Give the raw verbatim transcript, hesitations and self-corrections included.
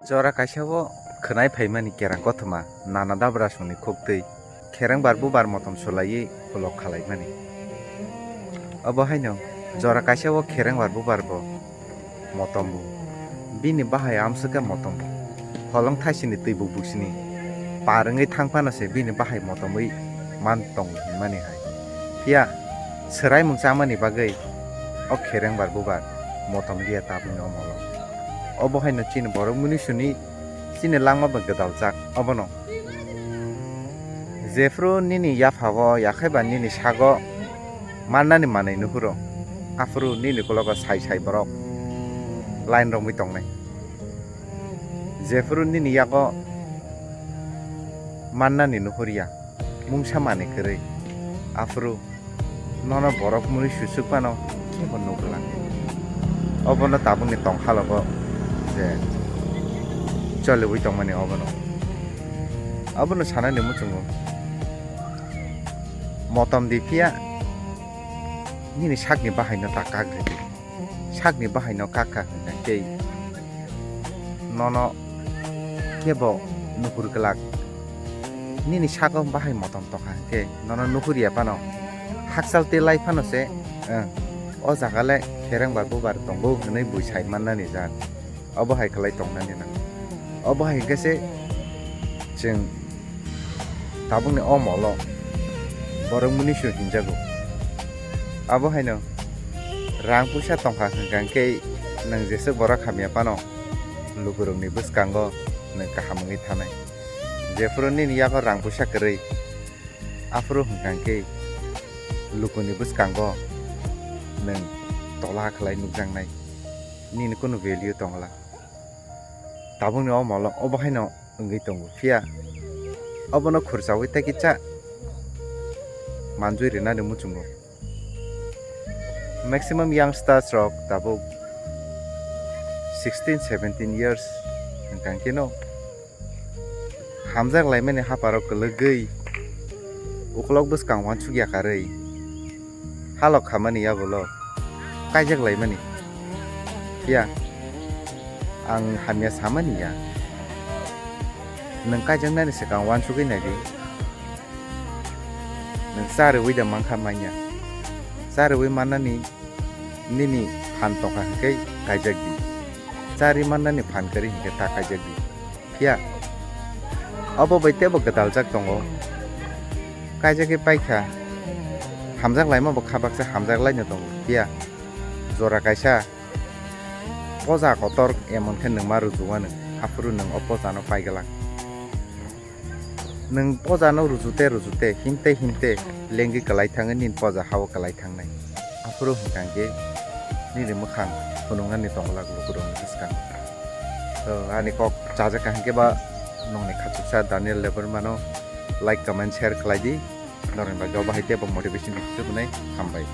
Jora kaisa o khwnai phaimani kerang kothoma nana dabrasongni khuktwi khereng bar bubar motom sulaiwi ulo khalaimani. Obo haino jora kaisa o khereng bar bubar bo motom bo. Bini bahai amswkhe motom bo. Holong thaisini twi buk buksini par wngwi thang phano se bini bahai motomwi man tong hinmani hai. Phiya swraimung chamani bagwi o khereng bar bubar motom liya tabukni omolo. Obo haino chini borok munisuni chini langma bai gwdaljak obono. Jephru nini yaphao yakhaiba nini sago mannani manwi nuhuro, aphuru nini kologo sai sai borok line romwi tongnai. Jephru nini yago mannani nuhurya, mungsa manwi kwrwi, aphuru nono borok muni susuk phano kebo nuklang. Obono tabukni tongkhalogo je choliwi tongmani obono. Obono sanani muchungo motom di phiya nini sakni bahaino ta kak ridi. Sakni bahaino kak kha hwnkha tei nono kebo nuhur glak. Nini sago bahai motom tongkha hwnkhe nono nuhurya phano hakchal tei lai phano se, eh, o jaga le khereng bar bubar tongo hwnwi bui sai mannani jan. Obo hai khlai tongnani nang. Obo hai hwnkhe se chwng tabukni o molo borok munisio hinjago. Abo haino rang puisa tongkha hwnkha hwnkhe nwng jeswk borok hamya phano lukurokni bwskango nwng kaham wngwi thanai. Jephuru nini yago rang puisa kwrwi, aphuru hwnkha hwnkhe lukuni bwskango nwng tola khlai nukjaknai, nini kunu value tongla. Tabukni o molo obo haino wngwi tongo, phiya obono khurchawi tei kisa manjui rwnani muchungo. Maximum youngsters rok tabuk sixteen seventeen years hwnkha hwnkhe no hamjak laimani hapharo kwlwgwi ukolok bwskang uansuk yakarwi halok khamani yagulo kaijak laimani. Phiya ang hamya samani ya, nwng kaijaknani swkang uansugwi naidi. Nwng cha rwui da mankha manya? Cha rwui mannani nini phan tongkha hwnkhe kaijak di. Cha rwi mannani phan kwrwi hwnkhe ta kaijak di. Phiya obo bai teibo gwdaljak tongo. Kaijagwi paikha, hamjak laima bo kha baksa hamjak laino tongo. Phiya jora kaisa poja kotor emon khe nwngma rujuwano, aphuru nwng o pojano paiglak. Nwng pojano rujute rujute, himte himte lengwi kwlai thangwi nini poja ha-o kwlai thangnai. Aphuru hwnkha hwnkhe nini mwkhang phunuknani tongwlak lukurokni bwskango. To, ani kok chajak kaham khe ba nongni khachuksa Daniel Debbarmano like, comment, share khlai di. Norokni bagwi obo hai teibo motivation ni hwnwi hambai.